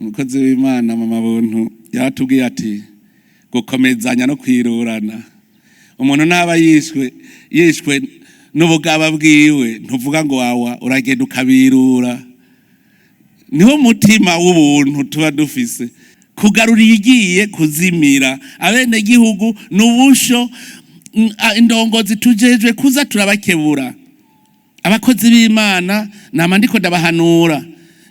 Umukozi w'Imana mama Buntu yaratubwiye ati gukomezanya no kwirurana. Umuntu naba yishwe n'ubugaba bwiwe, ntuvuga ngo wawa, uragenda ukabirura. Niho mutima w'ubuntu tuba dufise, kugarura igiye kuzimira. Abenegihugu n'ubusho, indongozi tujejwe kuza turabakebura. Abakozi b'Imana nama ndiko ndabahanura.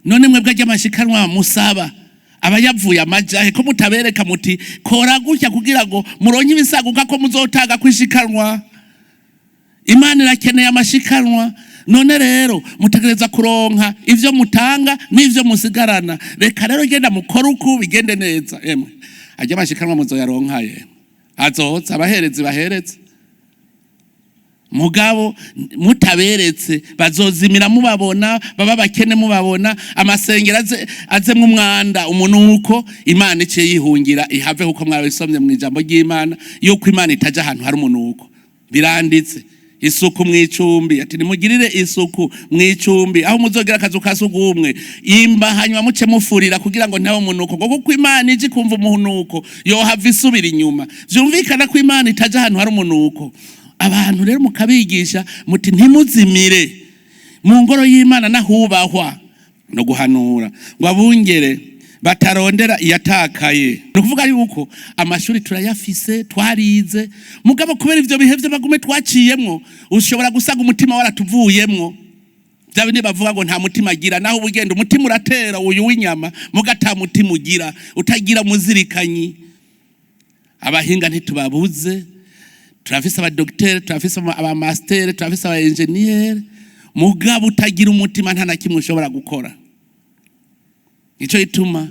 None mwebwe ry'amashikanwa musaba abayavuye amajahe, ko mutabereka muti kora gutya kugira ngo muronke ibisaguka, ko muzotanga kwishikanwa? Imana irakeneye amashikanwa. None rero mutegereza kuronka ivyo mutanga n'ivyo musigarana. Reka rero genda mukore uku bigende neza. Emwe, ajya amashikanwa muzoyaronka, ye azoza abaherezi bahereze. Mugabo mutaberetse bazozimira mubabona, baba bakene mubabona, amasengero azemwo umwanda, umunuko. Imana iciye yihungira ihave, kuko mwabisomye mu ijambo ry'Imana yuko Imana itaja ahantu hari umunuko. Biranditse, isuku mu icumbi, ati nimugirire isuku mu icumbi aho muzogera akazu ka sugumwe, imba hanyuma muce mufurira kugira ngo ntawe umunuko, ngo kuko Imana ije kumva umunuko yohava isubira inyuma. Vyumvikana ko Imana itaja ahantu hari umunuko. Abantu rero mukabigisha muti ntimuzimire mu ngoro y'Imana nahubahwa, no guhanura ngo abungere batarondera iyatakaye. Ni ukuvuga yuko amashuri turayafise, twarize, mugabo kubera ivyo bihe vy'amagume twaciyemwo, ushobora gusanga umutima waratuvuyemwo. Bya bindi bavuga ngo nta mutima agira, naho ubugenda umutima uratera uyu w'inyama, muga ata mutima ugira, utagira muzirikanyi. Abahinga ntitubabuze, turafise abadogiteri, turafise abamasiteri, turafise aba enjeniyeri, mugabo utagira umutima nta na kimwe ushobora gukora. Nico gituma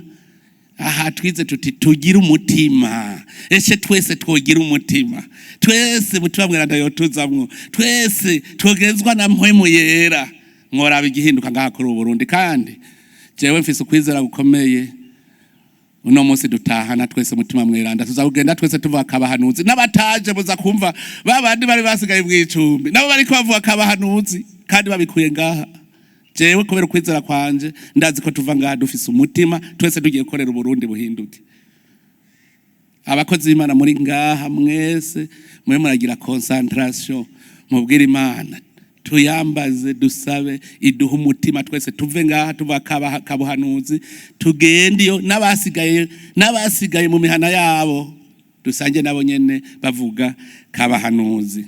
aha twize tuti tugire umutima. Ese twese twogira umutima, twese Mutima Mweranda yotuzamwo, twese twogezwa na Mpwemu Yera, mworaba igihinduka ngaha kuri Burundi. Kandi jewe mfise ukwizera gukomeye, uno munsi dutahana twese Mutima Mweranda, tuzakugenda twese tuvuga kabahanuzi. N'abataje muza kumva babandi bari basigaye mw'icumbi nabo bariko bavuga kabahanuzi kandi babikuye ngaha. Jewe kubera ukwizera kwanje ndazi ko tuva ngaha dufise umutima, twese tugiye gukorera Uburundi buhinduke. Abakozi b'Imana muri ngaha mwese mube muragira concentration, mubwire Imana, tuyambaze, dusabe iduhe umutima, twese tuve ngaha tuva kabuhanuzi, tugende iyo n'abasigaye mu mihana yabo, dusange nabo nyene bavuga kabahanuzi.